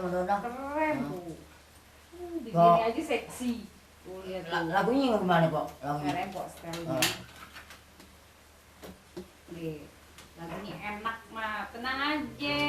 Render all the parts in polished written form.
Madonna. Keren tuh. Begini aja seksi. Tuh lihat tuh. Lagunya yang gimana kok? Keren kok sekali. Nih, lagunya enak mah, tenang aja.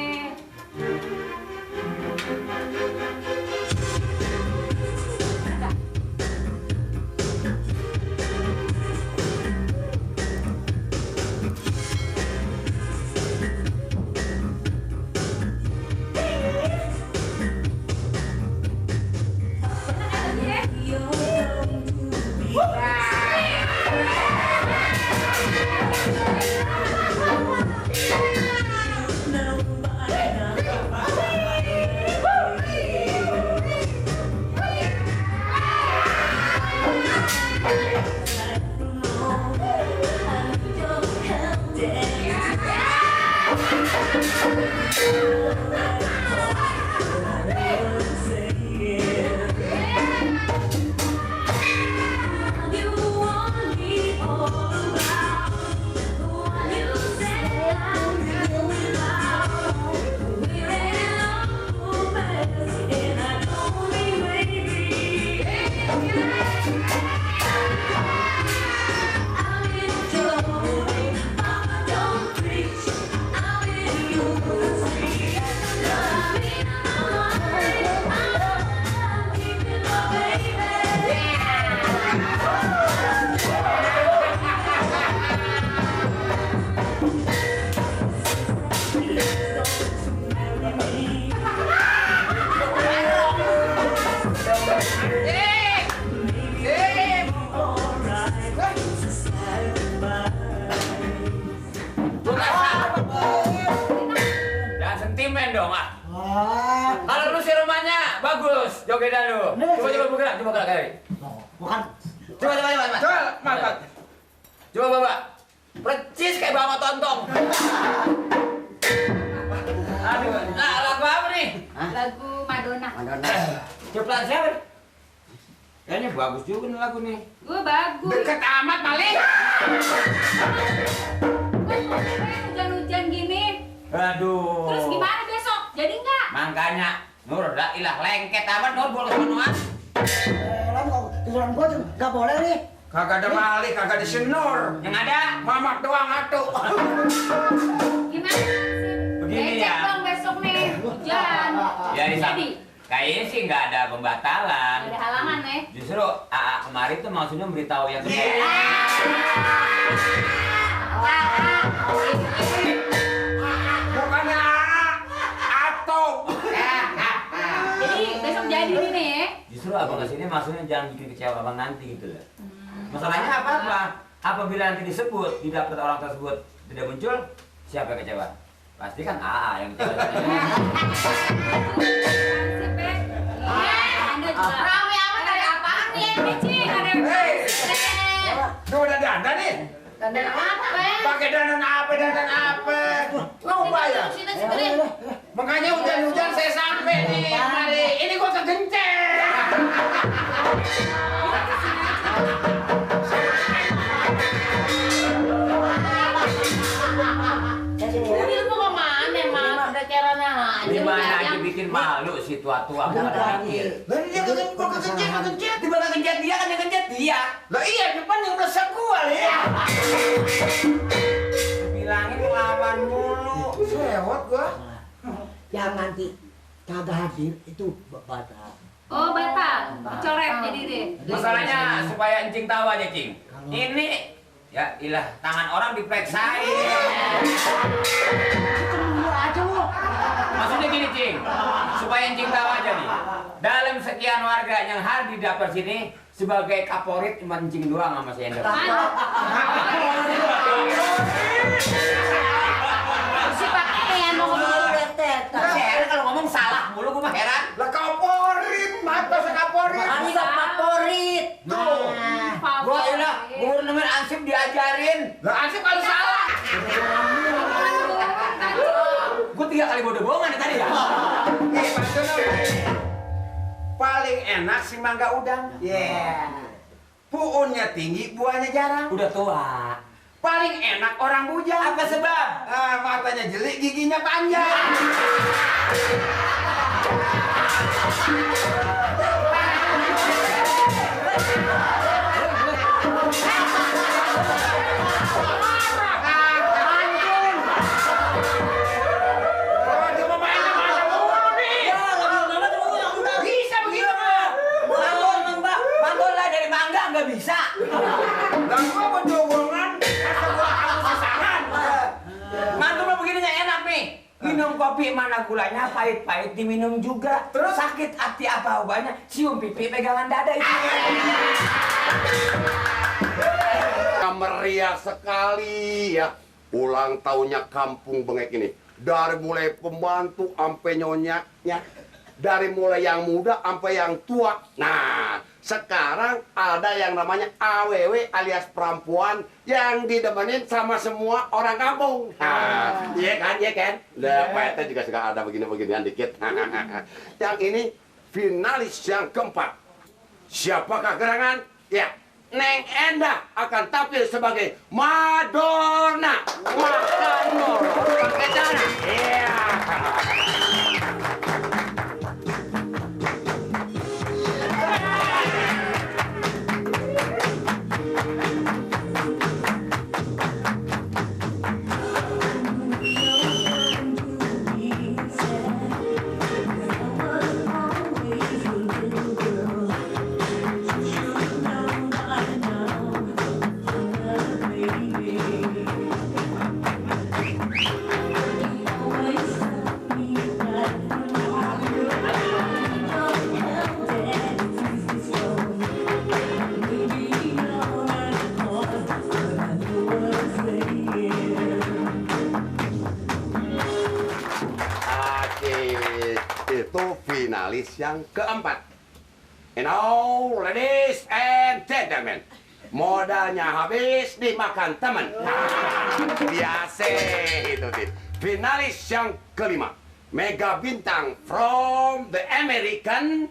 Kalau lu si rumahnya bagus, jogedan lu. Coba bergerak, coba gerak kali. Bukan. Coba, Mas. Coba, Bapak. Percis kayak bawa tontong. Aduh, nah, lagu apa nih? Lagu Madonna. Ciptaan siapa? Kayaknya bagus juga nih lagu nih. Gue bagus. Deket amat, Malik. Kan hujan-hujan gini. Aduh. Terus gimana besok? Jadi nggak? Makanya Nur dah ilah lengket amat Nur boleh sonoan. Kesuruhan gua tuh nggak boleh nih. Kagak ada Malik, kagak ada Senur. Yang ada Mamak doang atu. Gimana sih? Begini Cek ya. dong besok nih hujan. Ya Jadi kayaknya sih nggak ada pembatalan. ada halangan nih. Justru AA kemarin tuh maksudnya beritahu yang kedua. Bukannya atom. Jadi besok jadi nih. Justru abang kesini maksudnya jangan bikin kecewa abang nanti gitu loh. Masalahnya apa? Apabila nanti disebut tidak dapat orang tersebut tidak muncul, siapa yang kecewa? Pasti kan AA yang kecewa. Anda juga rame amat ada apaan nih ini Cing? Tuh udah danda nih. Ada apa? Pakai dandan apa? Lupa ya. Makanya hujan-hujan saya sampai nih. Mari, ini gua kegencet. Ini mau kemana Mas? Udah caranya aja. Gimana aja bikin malu si tua-tua gua ada mikir. Lah dia gua kegencet. Di belakang kencet dia kan yang kencet dia. Lah iya depan yang melesak gua ya. Bilangin lawan mulu. Sewot gua. Yang nanti kagak hadir itu batal. Oh batal, coret jadi deh. Masalahnya supaya encing tahu aja, Cing. Ini ya ilah tangan orang diperiksain. Aja lu. Maksudnya gini, Cing. Supaya encing tahu aja nih. Dalam sekian warga yang hadir di dapur sini sebagai kaporit cuma encing doang sama si Ender. Si pakaian mau Heran kalau ngomong salah mulu gua mah heran. Lah kaporit, mata sekaporit. Ani gak favorit. Tuh. Gua ilah guru nemen ansip diajarin. Lah ansip kalau salah. Gua 3 kali bodoh-bohongan tadi ya. Bantu paling enak si mangga udang. Puunnya tinggi, buahnya jarang. Udah tua. Paling enak orang bujang. Apa sebab? Matanya jeli, giginya panjang. Kopi mana gulanya, pahit-pahit diminum juga. Terus sakit hati apa obatnya? Cium pipi, pegangan dada itu. Meriah sekali ya ulang tahunnya kampung Bengek ini. Dari mulai pembantu sampai nyonyanya, dari mulai yang muda sampai yang tua. Nah, sekarang ada yang namanya AWW alias perempuan yang didemenin sama semua orang kampung. Nah, iya kan, iya kan? Nah, Pak RT juga suka ada begini-beginian dikit. Yang ini finalis yang keempat. Siapakah gerangan? Ya, Neng Endah akan tampil sebagai Madonna. Makan nolong pakai cara. Iya. Itu finalis yang keempat. And now, ladies and gentlemen, modalnya habis dimakan teman. Biasa itu sih. Finalis yang kelima, mega bintang from the American.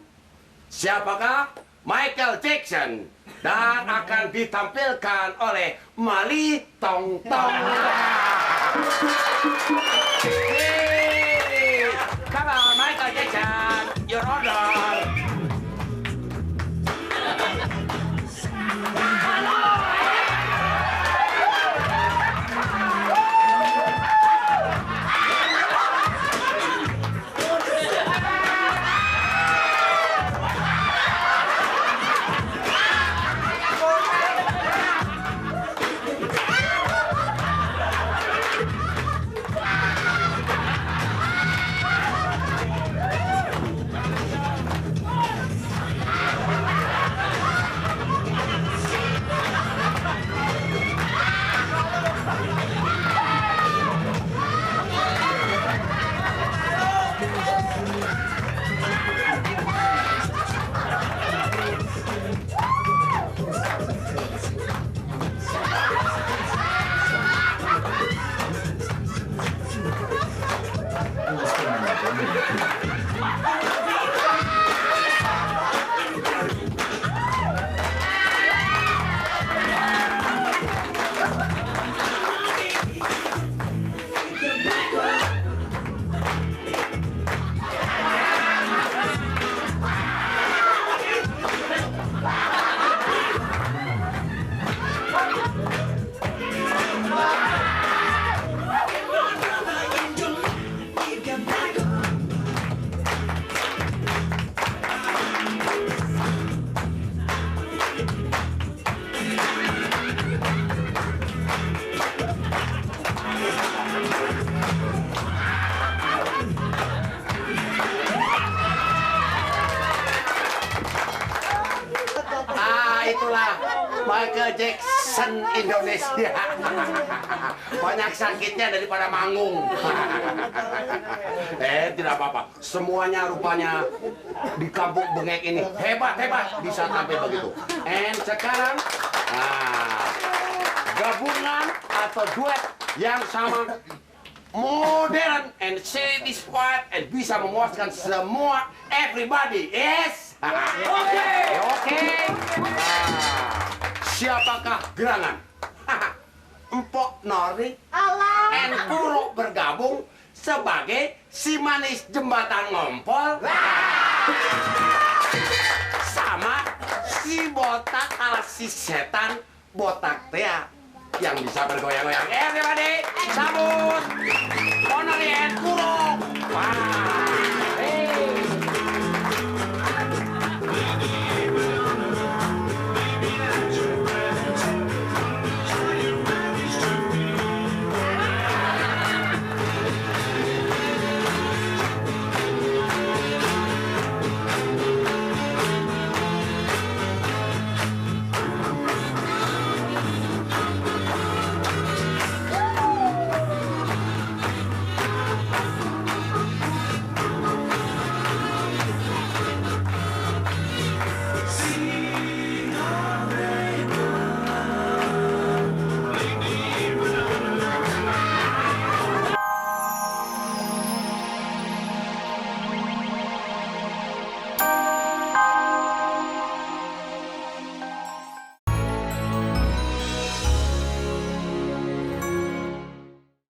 Siapakah? Michael Jackson. Dan akan ditampilkan oleh Mali Tong Tong. Come on, Michael Jackson, your order. Itulah Michael Jackson Indonesia. Banyak sakitnya daripada manggung. Tidak apa-apa. Semuanya rupanya di kampung Bengek ini hebat-hebat bisa tampil begitu. And sekarang gabungan atau duet yang sama modern and satisfied and bisa memuaskan semua everybody. Yes. Oke. Siapakah gerangan? Empok Nori and Kuro bergabung sebagai si manis jembatan ngompol sama si botak ala si setan botak tea yang bisa bergoyang-goyang. Everybody, sambut Nori and Kuro. Wah.